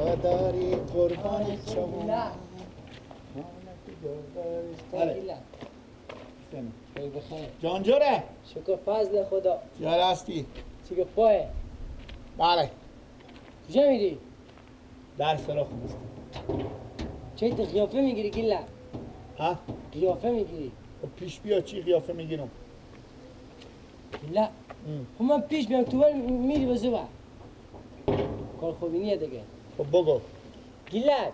کجا داری قربان شما. بله جان جوره شکر فضل خدا. جور هستی؟ چی که پاه؟ بله. کجا میری؟ درس را خوب است. چه تو قیافه میگیری گیلا؟ ها؟ قیافه میگیری؟ خب پیش بیا چی قیافه میگیرم؟ گیلا خب من پیش میام تو میری به زبا کار خوبی نیه دیگه. خب بگو گیلا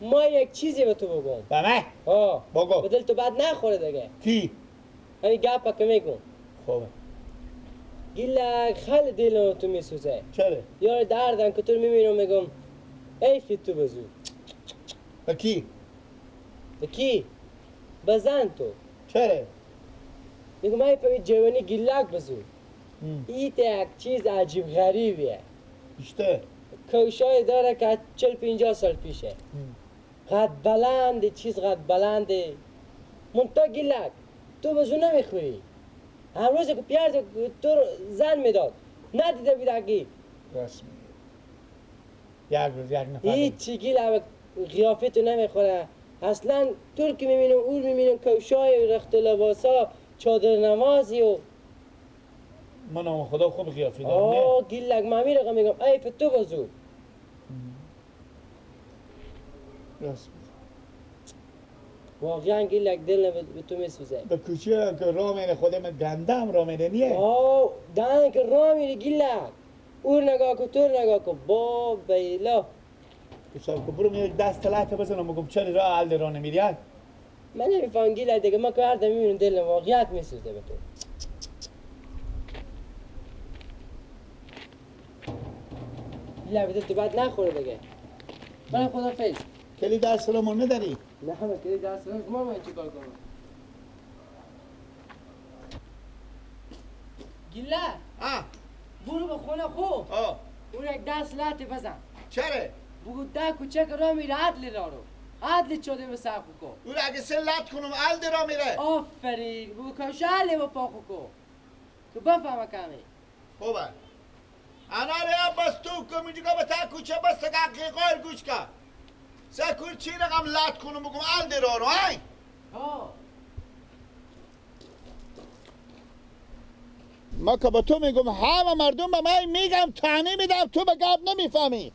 ما یک چیزی به تو بگم. به من؟ ها بگو. به دل تو بد نخوره دیگه. کی؟ همین گپا که میگم. خوبه گیلا خیلی دلم تو میسوزه. چرا؟ یار دردم که تو میبینم میگم ای تو بزو. به کی؟ به کی؟ به زن تو. چرا؟ میگم ای فهمی جوانی گیلک بزو. این یک چیز عجیب غریبیه. بیشتر؟ کوشای داره که 40-50 سال پیشه. قد بلنده چیز قد بلنده. منتها گیلک تو بزو نمیخوری. هر روز که پیرز تو زن میداد ندیده بود اگی. راست میگه. یک روز یک نفر هیچی گیل قیافه تو نمیخوره اصلا. تو که میبینم اون میبینم کوشای رخت لباسا چادر نمازی و من نام خدا خوب قیافه دارم. آه گیلک من میرم میگم ای تو بزو. راست میگه. واقعا گیلک دل به تو میسوزه. به کوچه که راه میره خودم گندم راه میره نیه. آه دهن که راه میره گیلک. اور نگاه کن تو نگاه کن با بیلا. حساب کن برو یک دست لحظه بزنم بگم چرا راه عل راه نمیری؟ من نمیفهم گیلک دیگه. من که هر دم میبینم دل واقعیت میسوزه به تو. گیلک به دل تو بد نخوره دیگه. من خدافظ. کلی درس رو نداری؟ نه همه کلی درس رو ما باید چیکار کنم؟ گیله برو به خونه خوب. اون یک دست لطه بزن. چرا؟ بگو ده کوچک را میره عدل را رو عدل چاده به سر کو. اون اگه سه لط کنم عدل را میره. آفرین بگو کاش عدل با پا کو که بفهمه کمی. خوبه اناره عباس تو که میگه به تا کوچه بس حقیقت گوش کن. سکور چی رقم لط کنم بگم عدل را رو ای. ما که با تو میگم همه مردم به من میگم تعنی میدم تو به گپ نمیفهمی.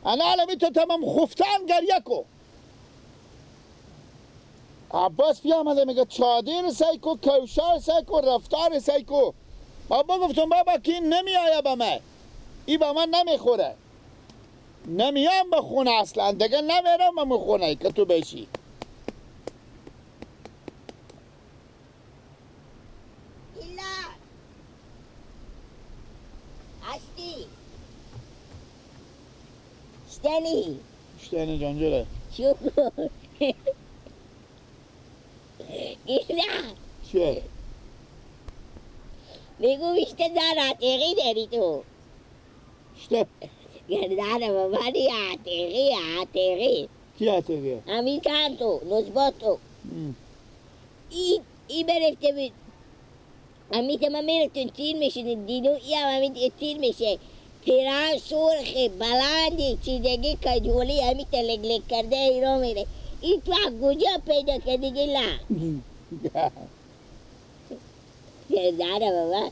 انا علمی تو تمام خفتن گریه کو. عباس بیا آمده میگه چادر سیکو کوشار سیکو رفتار سیکو. بابا گفتم بابا که این نمیآید به من، این به من نمیخوره، نمیام به خونه اصلا دیگه نمیرم به خونه که تو بشی. شتنی شتنی جان جوره شکر گیلا چیه؟ میگو بیشتر زن عتیقی داری تو. شته گردن بابانی عتیقی عتیقی. کی عتیقیه؟ همین زن تو نزبات تو ای برفته بود همین من میرفتون تیر میشه دینو ای هم همین تیر میشه پیران سرخ بلندی چیزگی کجولی همین تلگ لگ کرده ایران میره. این تو از کجا پیدا کردی گیلا؟ گردنه بابا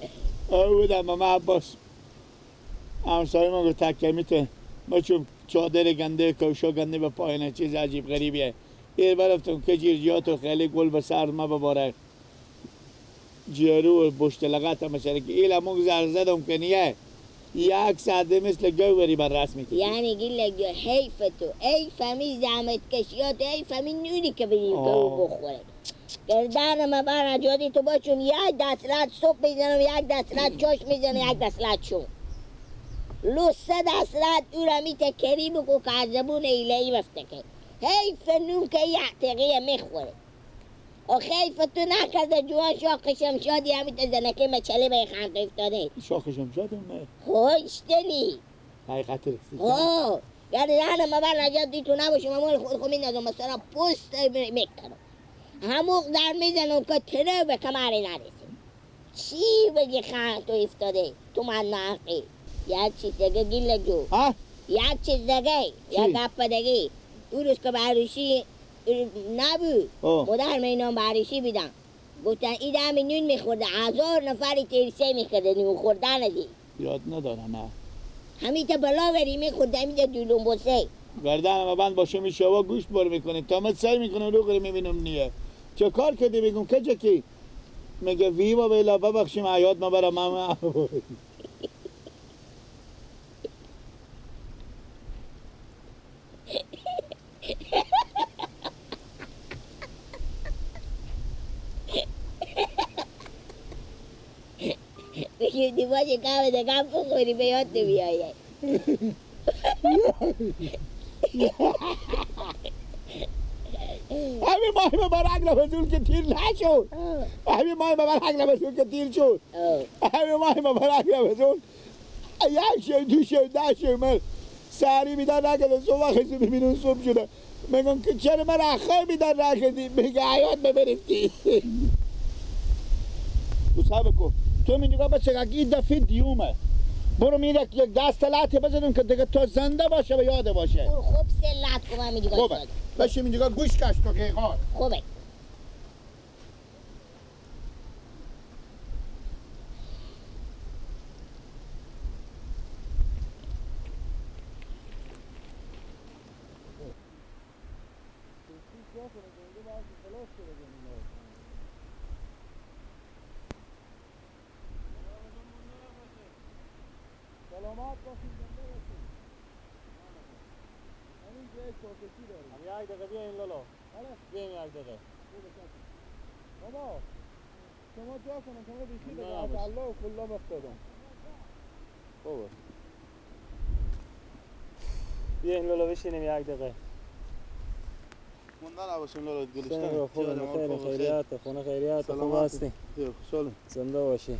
آه بودم ماما عباس همسایه ما گفت تکمیته ما چون چادر گنده کوشا گنده به پایینه چیز عجیب غریبیه. ایر برفتم که جیرجیاتو خیلی گل به سر ما بباره جیرو و بشت لغت هم که ایل همون زر زدم که نیه یک ساعته مثل گوری بر رسمی که یعنی گیلک جو حیف تو حیف همی زحمت کشیات حیف همی نونی که بدیم که او بخوره. گردن ما بر اجادی تو باشم یک دست لط صبح میزنم یک دست لط چاش میزنم یک دست لط شو لو سه دست لط او را می تکری بکو که از زبون ایلهی بفته که حیف نون که یه عتیقیه میخوره. خیف تو نکرده جوان شاخ شمشادی همین تا زنکه مچله به خنده افتاده. شاخ شمشاد هم خوشتنی حقیقت رسید. آه گردن ما بر نجات دی تو نباشم مال خود خود میندازم مثلا پوست میکنم همون در میزنم که تنه به کمر نرسه. چی بگی خنده تو افتاده تو من نحقی یه چیز دیگه گیله جو. ها؟ یک چیز دیگه، یک گپ دیگه. اون روز که عروسی نبود، مادر من اینا عروسی بیدن. گفتن این دم نون میخورده، 1000 نفری تیرسه میخورده نون خوردن دی. یاد ندارم نه. همین تا بلاوری میخورده، همین تا دولون بسه. گردن بند باشه میشه و گوشت بر میکنه. تا من سعی میکنم رو قری میبینم نیه. چه کار کردی بگم که کی؟ میگه ویوا بیلا ببخشیم عیاد ما برا من. بگیم دیواشه کم دیگه بخوری به یاد نمیآید. همین ماهی مبارک رمضان که تیر نشد، همین ماهی مبارک رمضان که تیر شد، همین ماهی مبارک رمضان یک شب دو شب 10 شب من سری بیدار نکردم. صبح خیلی میبینم صبح شده، میگم که چرا من اخر بیدار نکردی؟ میگه حیات ببرفتی. تو صبر کن، تو می نگاه بچه این دفعه دیومه، برو میره یک دست لطه بزنیم که دیگه تو زنده باشه و یاده باشه. خوب سه لط کنم می نگاه. خوبه بشیم اینجا گوش کش تو قیقار. خوبه. یک دقیقه بیاین لالا، بیاین یک دقیقه. بابا شما دعا کنم شما بیشی دیگه از الله و کلا افتادم. بابا بیاین لالا بشینیم یک دقیقه. مونده نباشیم لالا گلشتن. خیر خیریت، خونه خیریت، خوب هستی؟ خوشحالم. زنده باشی.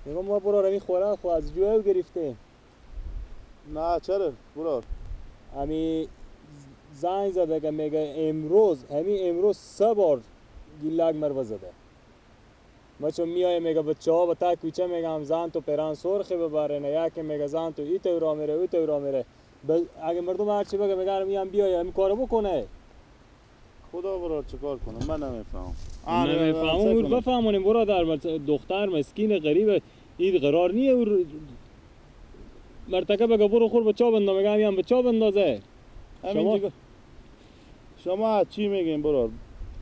میگم ما برو می خوراک خو از جو گرفتیم. نه چرا برو؟ امی زنگ زده که میگه امروز همین امروز 3 بار گیلک مرو زده. ما چون میای میگه بچه ها به تا کوچه میگم زن تو پیران سرخی ببره، نه یکی میگه زن تو ای تو را میره او تو را میره. اگه مردم هرچی بگه میگم میام بیای همین کارو بکنه. خدا برار چیکار کنم من نمیفهمم. نمیفهمم اون بفهمونیم برادر. دختر مسکین غریب این قرار نیه او مرتکب بگه برو خور بچه بندا، میگم میام بچه بندازه. شما چی میگین برار؟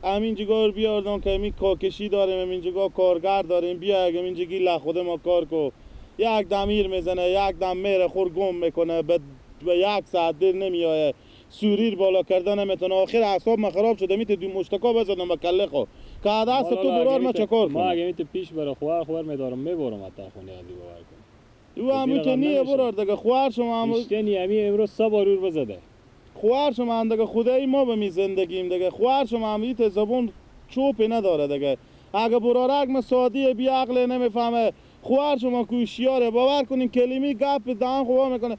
همین جگار بیاردم که همین کاکشی داریم، همین جگار کارگر داریم، بیا اگه همین جگی لخ ما کار کو. یک دم ایر میزنه، یک دم میره خور گم میکنه، به یک ساعت دیر نمیایه، سوریر بالا کردن نمیتونه. آخر اعصاب من خراب شده، میته دو مشتکا بزنم به کله خو که دست تو برار ما چه کار کنم؟ ما اگه میته پیش بره خوار میدارم میبرم حتی خونه علی باور کن. او هم تو نیه برار دیگه، خوار شما هم نیه. امروز 3 بار اور بزده. خوار شما هم دیگه خدای ما به می زندگیم دیگه. خوار شما هم ایت زبون چوپی نداره دیگه. اگه برارک ما سادیه بی عقل نمیفهمه. خوار شما کوشیاره باور کنین کلمی گپ دهن خواه میکنه،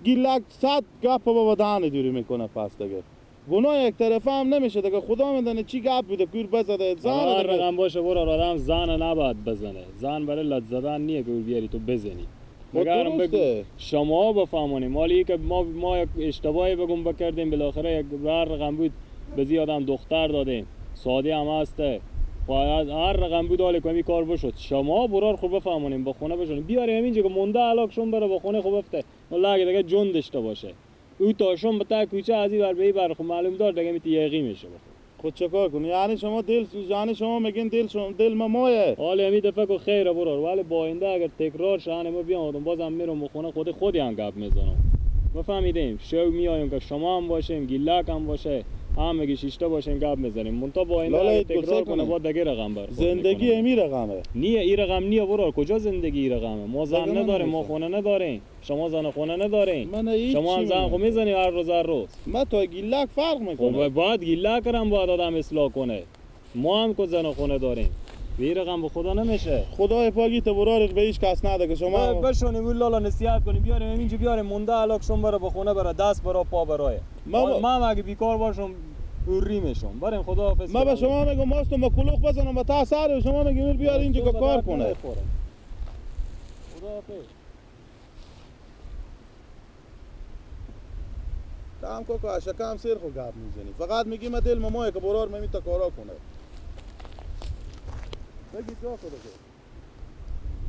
گیلک 100 گپ بابا دهن دوری میکنه. پس دیگه گناه یک طرفه هم نمیشه دیگه. خدا میدونه چی گپ بوده کور بزده زن. هر رقم باشه برار آدم زن نباید بزنه. زن برای لط زدن نیه که بیاری تو بزنی. مگرم بگو شما بفهمونیم مالی که ما یک اشتباهی بگم بکردیم، بالاخره یک هر رقم بود به زیادم دختر دادیم، ساده هم هسته، هر رقم بود حالی کمی کار بشد. شما برار خوب بفهمونیم با خونه بشونیم بیاریم اینجا که مونده علاقشون بره با خونه خوب افته. والله اگه دیگه جون داشته باشه او تاشون به تا کوچه از این بر به این بر خب معلوم دار دیگه میتی یقی میشه بخور. خود چه کار کنی؟ یعنی شما دل یعنی شما میگین دل شما دل ما مایه. حالا همین دفعه که خیره برار، ولی با آینده اگر تکرار شه ما بیام آدم بازم میرم خونه خود خودی هم گپ میزنم. ما فهمیدیم شو میایم که شما هم باشیم گیلک هم باشه هم میگه شیشتا باشیم گپ میزنیم. منتها با آینده اگر تکرار کنه با دیگه رقم بر زندگی امی رقمه. نیه این رقم نیه برار. کجا زندگی این رقمه؟ ما زن نداریم، ما خونه نداریم، شما زن خونه نداریم، شما هم زن خو میزنی هر روز هر روز. ما تا گیلک فرق میکنه. خب باید گیلک رم باید آدم اصلاح کنه. ما هم که زن خونه داریم. به رقم به خدا نمیشه. خدای پاکی تو برارق به هیچ کس نده که شما بشونیم اون لالا نصیحت کنیم بیاریم اینجا بیاریم مونده علاقشون بره به خونه بره دست برا پا برای. ما هم اگه بیکار باشم اوری میشم. بریم خداحافظ. ما به شما میگم ماستم با کلوخ بزنم با تا سر شما میگم بیار اینجا که کار کنه. خداحافظ. تا هم کاکا اشکم سیر خو گپ میزنی. فقط میگی من دل مامای که برار می تا کارا کنه. بگی جا خدا.